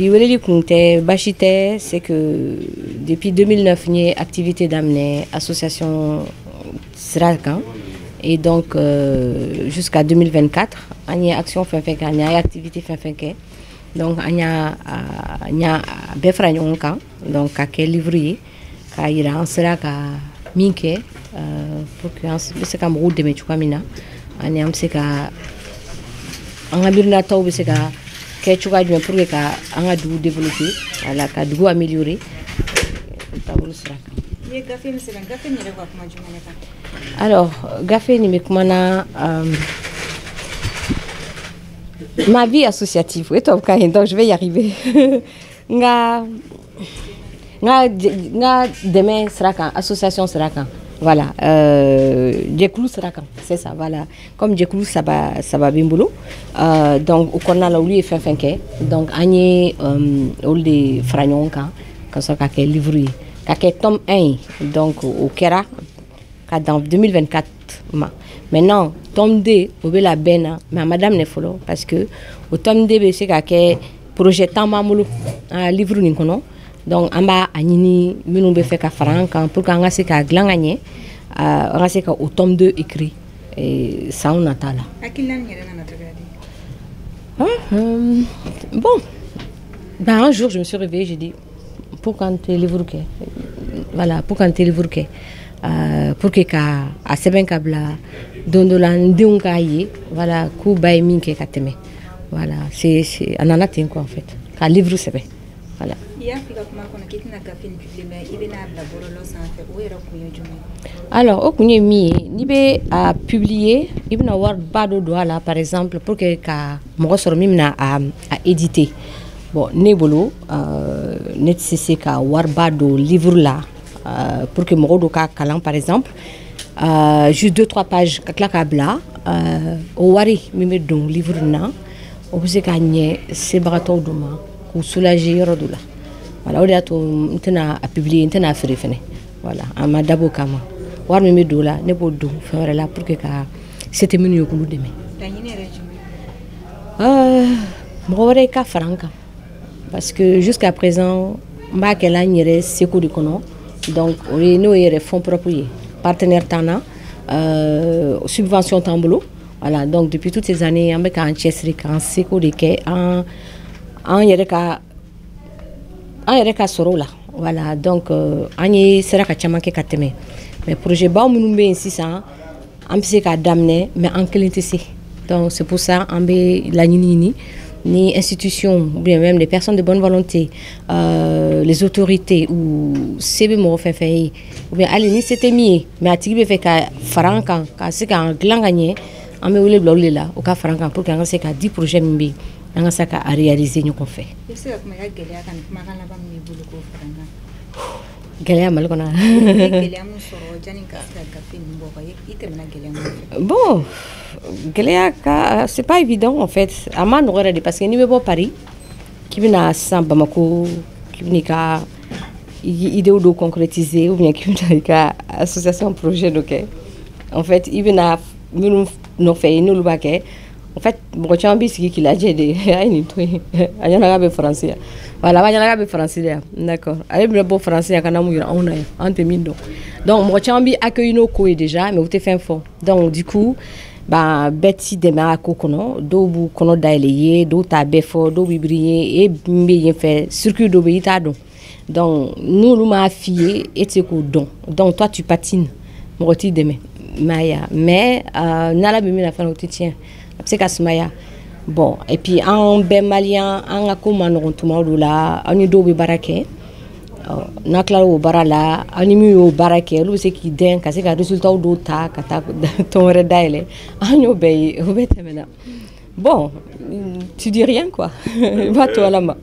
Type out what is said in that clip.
Bi weleli kun tɛ basi tɛ, c'est que depuis 2009, n ye activité daminɛ association sira kan. Et donc jusqu'à 2024, an ye action fɛn fɛn kɛ ani an ye activité fɛn fɛn kɛ, donc an y'a bɛɛ fara ɲɔgɔn kan, donc ka kɛ livre ye k'a yira an sera ka min kɛ pour que an bɛ se ka mɔgɔw dɛmɛ cogoya min na, ani an bɛ se ka an ka miirinataw bɛ se ka kɛ cogoya jumɛn pour que ka an ka dugu développer, voilà, ka dugu améliorer taabolo sira kan. I ye gafe min sɛbɛn, gafe min yɛrɛ bɛ ka kuma jumɛn de kan? Alors, gafe nin bɛ kuma na ma vie associative. O ye tubabukan ye, donc je vais y arriver. N ka dɛmɛ sira kan, association sira kan, voilà, jɛkulu sira kan, c'est ça, voilà. Comme jɛkulu saba saba bɛ n bolo, donc o kɔnɔna la, olu ye fɛn fɛn kɛ, donc an ye olu de fara ɲɔgɔn kan ka sɔrɔ ka kɛ livre ye, ka kɛ tome 1 ye. Donc o kɛra ka dan 2024 ma. Maintenant, tome 2, o bɛ labɛn na, mais a ma daminɛ fɔlɔ, parce que o tome 2 bɛ se ka kɛ projet tan b'an bolo a livre nin kɔnɔ. Donc an b'a a ɲini minnu bɛ fɛ ka fara an kan pour que an ka se k'a dilan ka ɲɛ, an ka se ka o tome 2 écrit sanw nata la. Hakilina nin yɛrɛ nana cogoya di? Ah, bon, ben, un jour je me suis réveillée, j'ai dit: pourquoi n tɛ livre kɛ? Voilà, pourquoi n tɛ livre kɛ pour que ka a sɛbɛn ka bila don dɔ la, n denw k'a ye, voilà, k'u ba ye min kɛ ka tɛmɛ. Voilà, c'est a nana ten quoi, en fait, ka livre sɛbɛn, voilà. I y'a fɔ i ka kuma kɔnɔ k'i tɛna gafe nin publier, mais i bɛna bila bɔlɔlɔ sanfɛ. O yɛrɛ kun ye jumɛn ye? Alors, o kun ye min ye, n'i bɛ a publier, i bɛna wari ba dɔ don a la, par exemple pour que ka mɔgɔ sɔrɔ min bɛna a éditer. Bon, ne bolo, ne tɛ se ka wariba don livre la pour que mɔgɔw dɔ k'a kalan, par exemple juste deux trois pages, ka tila k'a bila. O wari min bɛ don livre na, o bɛ se ka ɲɛ sebagatɔw dɔ ma, k'u soulager yɔrɔ dɔ la. Voilà, o de y'a to n tɛna a publier, n tɛna a feere fɛnɛ. Voilà, a ma dabɔ o kama. Wari min bɛ don o la, ne b'o don fɛn wɛrɛ la pour que ka se tɛ minnu ye, k'olu dɛmɛ. Laɲini yɛrɛ ye jumɛn ye? Mɔgɔ wɛrɛ ka fara n kan, parce que jusqu'à présent n b'a kɛla n yɛrɛ seko de kɔnɔ. Donc o ye n'o ye yɛrɛ fonds propre ye, partenaire t'an na, subvention t'an bolo. Voilà, donc depuis toutes ces années, an bɛ k'an cɛsiri k'an seko de kɛ an yɛrɛ ka sɔrɔw la. Voilà, donc an ye sera ka caman kɛ ka tɛmɛ, mais projet baw minnu bɛ yen sisan, an bɛ se k'a daminɛ, mais an kelen tɛ se. Donc c'est pour ça an bɛ laɲini ɲini ni institution ou bien même les personnes de bonne volonté, les autorités ou se bɛ mɔgɔ fɛn fɛn ye, ou bien hali ni se tɛ min ye, mais a tigi bɛ fɛ ka fara an kan ka se k'an dilan ka ɲɛ, an bɛ wele bila olu de la, o ka fara an kan pour que an ka se ka di projet min bɛ yen, an ka se ka a réaliser ɲɔgɔn fɛ. I bɛ se ka kuma i ka gɛlɛya kan ni kumakan laban min b'i bolo k'o fara an kan? Gɛlɛya Mali kɔnɔ? I ye gɛlɛya mun sɔrɔ janni ka se ka gafe ninnu bɔ, i tɛmɛna gɛlɛya mun fɛ? Bon, gɛlɛya ka, c'est pas évident en fait. A ma nɔgɔ yɛrɛ de, parce que n'i bɛ bɔ Paris k'i bɛna sisan Bamako, k'i bɛna i ka idée dɔ concrétiser, ou bien k'i bɛna i ka association projet dɔ kɛ, en fait i bɛna minnu nɔfɛ, n'olu b'a kɛ, en fait mɔgɔ caman b'i sigi k'i lajɛ de: a ye nin to yen, a ɲɛna k'a bɛ faransi yan. Voilà, a b'a ɲɛna k'a bɛ faransi de yan, d'accord, ale bɛna bɔ faransi yan ka na mun yira anw na yan, an tɛ min dɔn? Donc mɔgɔ caman b'i accueillir n'o ko ye déjà, mais u tɛ fɛn fɔ. Donc du coup, ba bɛɛ t'i dɛmɛ a ko kɔnɔ. Dɔw b'u kɔnɔ dayɛlɛ i ye, dɔw t'a bɛɛ fɔ, dɔw b'i biri ye, e min bɛ yen fɛ, circuit dɔ bɛ yen, i t'a dɔn. Donc n'olu m'a f'i ye, e tɛ se k'o dɔn. Donc toi, tu patines, mɔgɔ t'i dɛmɛ, m'a ye. Mais n'Ala bɛ min na fana, o tɛ tiɲɛ, a bɛ se ka sumaya. Bon, et puis an bɛɛ malien, an ka ko ma nɔgɔn tuma dɔw la. Aw ni dɔw bɛ baara kɛ, n'a tilala o baara la, aw ni min y'o baara kɛ, olu bɛ se k'i dɛn ka se ka résultat dɔw ta ka taa tɔn wɛrɛ dayɛlɛ. An y'o bɛɛ ye, o bɛɛ tɛmɛna. Bon, tu dis rien quoi, i b'a to Ala ma.